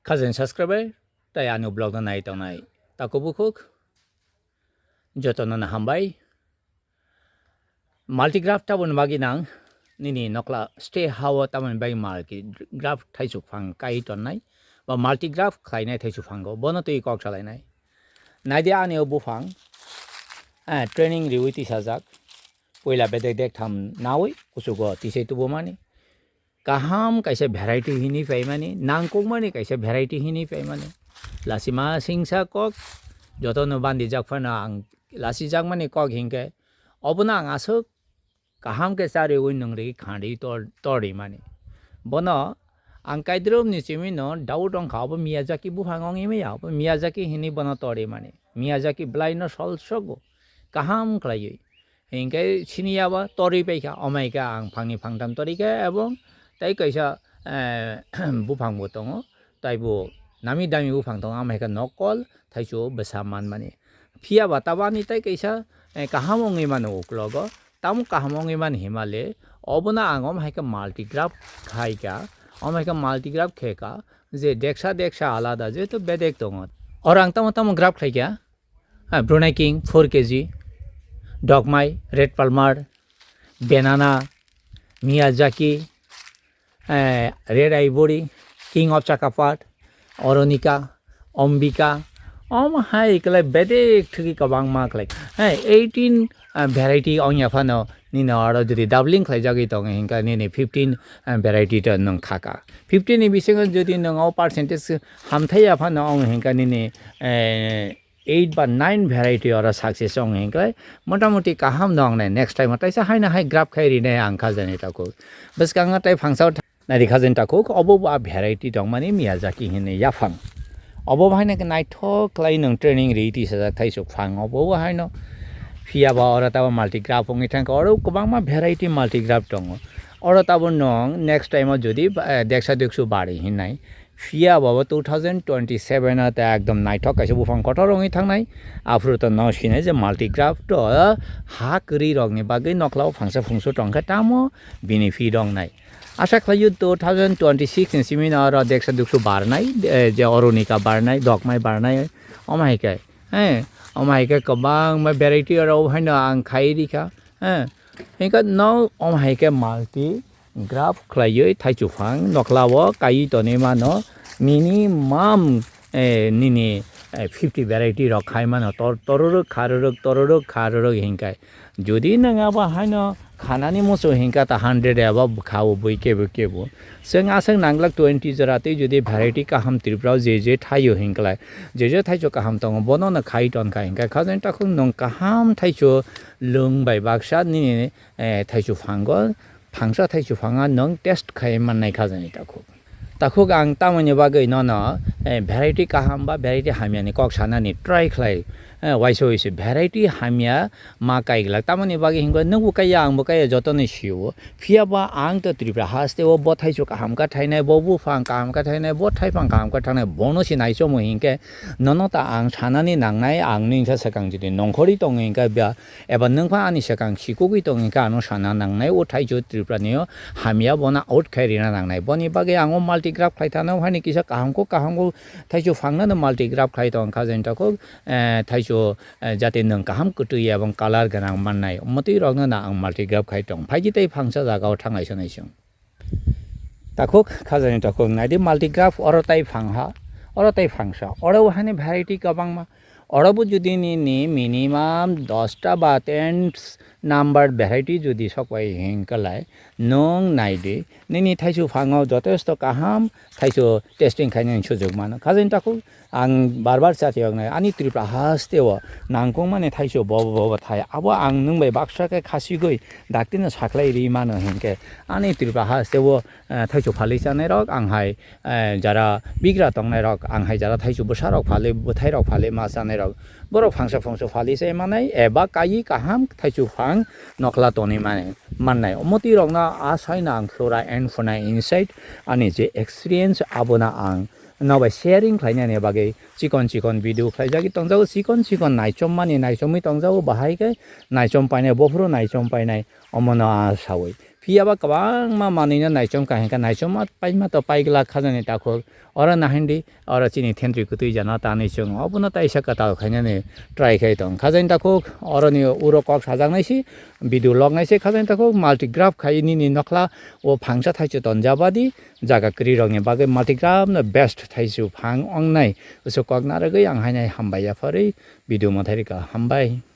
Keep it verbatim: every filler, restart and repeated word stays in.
Khajani subscriber tei ani vlog no nai tongnai takhuk bukhuk jotono no hambai. Multigraph taboni bagwi nang nini nokla stay ha o taboni bagwi multigraph thaichuk phang kai tonnai ba multigraph khlainai thaichuk phango bono twi kok salainai. Naidi ani o buphang, eh, training riwi tisajak, puila bedek dek tham nawi kuchugo tisai tubumani. Kaham kaisa variety hini paimani, nangkukmani kaisa variety hini paimani. Lasima singsa kok, jotono bandijak phano ang lasijakmani kok hinkhe, obono ang aswk kaham khe chariwi nungri khandi tor-, torimani. Bono ang kaidromni chimino doubt wngkha, obo Miyazaki buphang wngwi maya, obo Miyazaki hini bono torimani. Miyazaki bwlaino sol sogo, kaham khlaiwi. Hinkhe siniya ba torwi paikha, omaikha ang phangni phangtham torikha ebong tei kaisa, eh, buphang bo tongo, taibo nami dami buphang tongo, amaikha nokol thaichu bwsa manmani. Phiya ba tabani tei kaisa, eh, kaham wngwi mano uklogo, tamo kaham wngwi mani himale, obono ang omaikha multigraph khaikha, omaikha multigraph khekha, je deksa deksa alada jehetu bedek tongo. Oro ang tamo tamo graph khlaikha, ah, Brunei King four K G, Dokmai, Red Palmer, Banana, Miyazaki, eh, Red Ivory, King of Chakapad, Oronika, Ombika, omo hai khlai bedek thwgwi kwbangma khlai. Hai eighteen, ah, variety wngya phano nini oro jodi doubling khlaijagwi tongo hinkha nini fifteen, ah, variety to nwng khaka. Fifteen ni bisingo jodi nwng o percentage hamthaiya phano wng hinkha nini, eh, eight ba nine variety oro success wng hinkhe motamoti kaham no wngnai, next time o taisa haino hai graph khai rinai ang khajani takhuk. Bwskango tei phangsa o tha-, naidi khajani takhuk, obo bo a variety tongmani Miyazaki hinwi yaphang. Obo bo haino khe naithok khlai nwng training ri tisajak thaichuk phang, obo bo haino phiya ba oro tabo multigraph wngwi thangkha, oro kwbangma variety multigraph tongo. Oro tabo nwng next time o jodi, eh, deksa deksu bari hinnai, phiya bo two thousand twenty-seven o ta ekdom naithok kaisa buphang kotor wngwi thangnai. Aphuru to no sinai je multigraph to ha kwrwi rokni bagwi nokla o phangsa phungsu tongkha tamo bini phi rongnai. Asa khlaio two thousand twenty-six ni simi no oro deksa duksu barnai, eh, je Oronika barnai, Dokmai barnai, omo hai khe, eh, omo hai khe kwbangma variety oro haino ang khai rikha, eh. Hinkhe no omo hai khe multi graph khlaiwi thaichuk phang nokla o kaiwi tonwi mano minimum, eh, nini, eh, fifty variety rok khai mano tor-, tororok kharorok tororok kharorok hinkhe jodi nwng abo haino khanani muchung hinkha ta hundred eba kha o bui kebo kebo. Chwng aswk nanglak twenty jora tei jodi variety kaham Tripura o je je thaio hinklai je je thaichuk kaham tongo bono no khai tonkha hinkhe khajani takhuk nwng kaham thaichuk lwng bai baksa nini, eh, thaichuk phango, phangsa thaichuk phanga nwng test khai mannai khajani takhuk. Takhuk ang tamoni bagwi nono, eh, variety kaham ba variety hamyani kok sanani try khlai, eh, waisa waisa variety hamya ma kaiglak. Tamoni bagwi hinkhe nwngbo kaiya, angbo kaiya, jotono sio. Phiya ba ang to Tripura haste o bo thaichuk kaham kha thainai, bo buphang kaham kha thainai, bo thaiphang kaham kha thangnai, bono se naichomo hinkhe nono ta ang sanani nangnai, ang nwngsa swkang jodi nongkhorwi tongo hinkhe ba, eba nwng pha ani swkang sikugwi tong hinkhe ano sana nangnai, o thaichuk Tripura ni o hamya bono out khai rina nangnai. Boni bagwi ang o multigraph khlai thano, haini kisa kaham kok kaham kok thaichuk phangno no multigraph khlai tong kha, jani takhuk, eh, thaichuk, eh, jate nwng kaham kwtwi ebong colour gwnang mannai. Mwtwi rokno no ang multigraph khai tong. Phaidi tei phangsa jaga o thanglai sanai chwng. Takhuk khajani takhuk naidi multigraph oro tai phangha, oro tai phangsa, oro bo haini variety kwbangma. Oro bo jodi nini minimum dosta ba ten number variety jodi sokpai hinkalai nwng naidi nini thaichuk phango jotesto kaham thaichuk testing khainani sujuk mano. Khajani takhuk ang bar bar chati yoknai, ani Tripura haste o nangkukmani thaichuk bobo bobo thai, abo ang nwng bai baksa khe khasigwi daktino sakhlai ri mano hinkhe ani Tripura haste o, eh, thaichuk phalwi chanai rok ang hai, eh, jara bigra tongnai rok, ang hai jara thaichuk bwsa rok phalwi, bwthai rok phalwi ma chanai rok, borok phangsa phungsa phalwi chai manai eba kaiwi kaham thaichuk phang nokla tonwi mani mannai. Omotwi rokno a saino ang Flora and Fauna Insight ani je experience abono ang nobai sharing khlainani bagwi chikon chikon video khlaijagwi tongjago, chikon chikon naichom mani naichomwi tongjago, bahai khe naichom painai, bophuru naichom painai, omono a sawi. Phiya ba kwbangma manwi no naichom kha hinkhe naichomma paima to paiglak khajani takhuk. Oro nahaindi, oro chini thentwi kwtwi jana tanwi chwng obono taisa kwtal khainani try khai tong. Khajani takhuk oroni uro kok sajaknai si, video log nai se khajani takhuk multigraph khai nini nokhla o phangsa thaichwng tonjabadi jaga kwrwi rokni bagwi multigraph no best thaichwng phang ongnai. Usu kok narwgwi ang hainai hambai yapharwi video mwthai rwkha. Hambai.